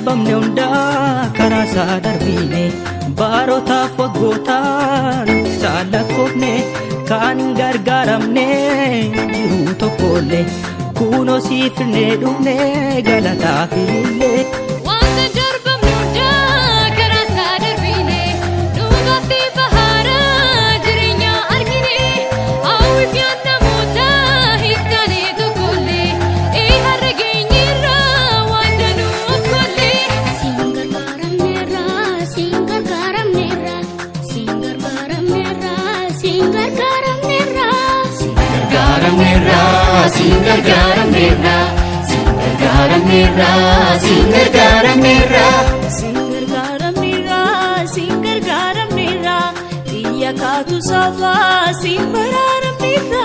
darbamne hundaa karaa isaa darbine, Baarotaaf waggootaan isaan lakkoofne, Kan hin gargaaramne jiruu tokkollee, Kunoo siifnee dhufne galataaf ilillee. Wanta darbamne hundaa karaa isaa darbine, Dhugaatti baharaa jireenya argine, Hawwiif yaadnamoota hin taane tokkollee, Ee har'a geenyerra waan danuu of gollee. Siin gargaaramneerra, siin gargaaramneerra, siin gargaaramneerra, siin gargaaramneerra. Gargaaramneerra, siin gargaaramneerra, siin gargaaramneerra, siin gargaaramneerra. Siin gargaaramneerra, siin gargaaramneerra, xiyya kaatu saafaa siin baraaramneerra.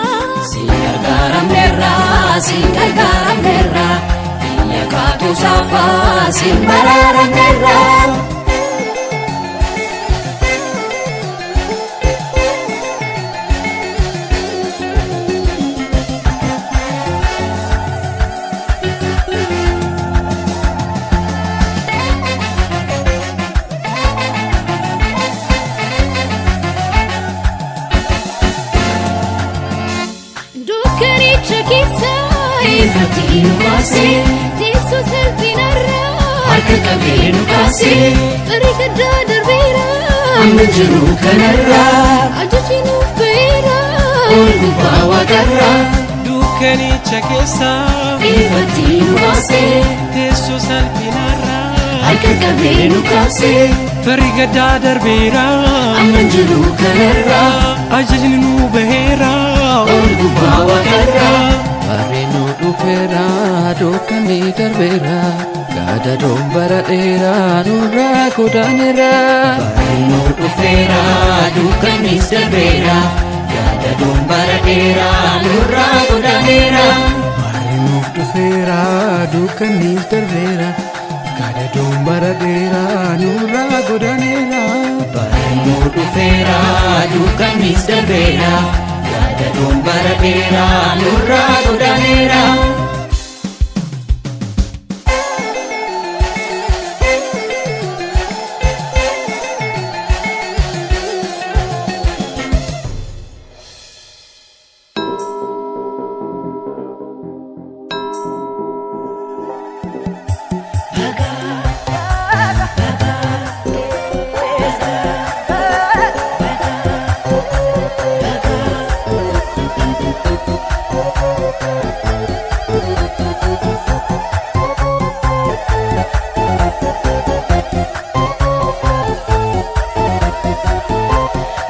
Siin gargaaramneerra, siin gargaaramneerra, biyya kaatu saafaa siin baraaramneerra. Dukkanicha keessa Ifatti nu baasee, teessoo salphinarraa harka qabee nu kaasee, Barii gaddaa darbeera amma jiru kanarraa, Ajajni nuuf ba'eera ol gubbaa waaqarraa. Dukkanicha keessa Ifatti nu baasee, teessoo salphinarraa harka qabee nu kaasee, Barri gaddaa darbeera amma jiru kanarraa, ajajni nu baheera ol gubbaa waaqarraa. Barri nu dhufeera, dukkanni darbeera, gadadoon bara dheeraa nurraa godaaneera. Barri nu dhufeera, dukkannis darbeera, gadadoon bara dheeraa nurraa godaaneera. Barri nuuf dhufeera, dukkannis darbeera, gadadoon bara dheeraa nurraa godaaneera. Barri nu dhufeera, dukkannis darbeera, gadadoon bara dheeraa nurraa godaaneera.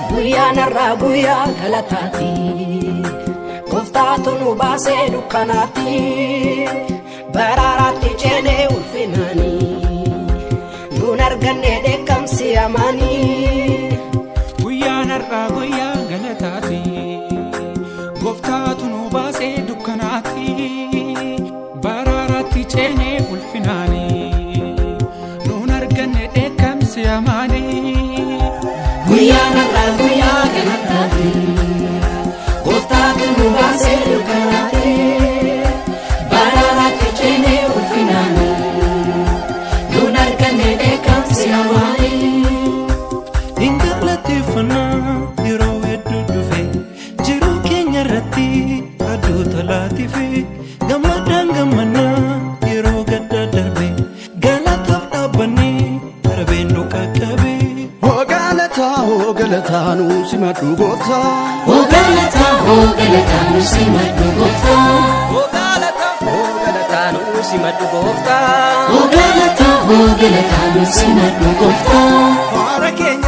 Guyyaan har'aa guyyaa galataati. Gooftaatu nu baasee dukkanaatti. Baraaraatti ceenee ulfinaanii. Nuun arganne dheekkamsi amaanii. Guyyaan har'aa guyyaa galataati. Gooftaatu nu baasee dukkanaatti. Baraaraatti ceenee ulfinaanii. Nuun arganne dheekkamsi amaanii. Guyyaan har'aa guyyaa galataati. Gooftaatu nu baasee dukkanaatti. Baraaraatti ceenee ulfinaanii. Nuun arganne dheekkamsi amaanii. Hin galateeffannaa yeroo hedduu dhufe jiruu keenya irratti aduu tolaatiif gammadaan gammannaa yeroo gadda darbe galataaf dhaabbannee darbeen nu qaqqabe. Hoo galataa, hoo galataa nu simadhu gooftaa. Hoo galataa, hoo galataa nu simadhu gooftaa. Hoo galataa, hoo galataa nu simadhu gooftaa. Hoo galataa, hoo galataa nu simadhu gooftaa. Faara keenya.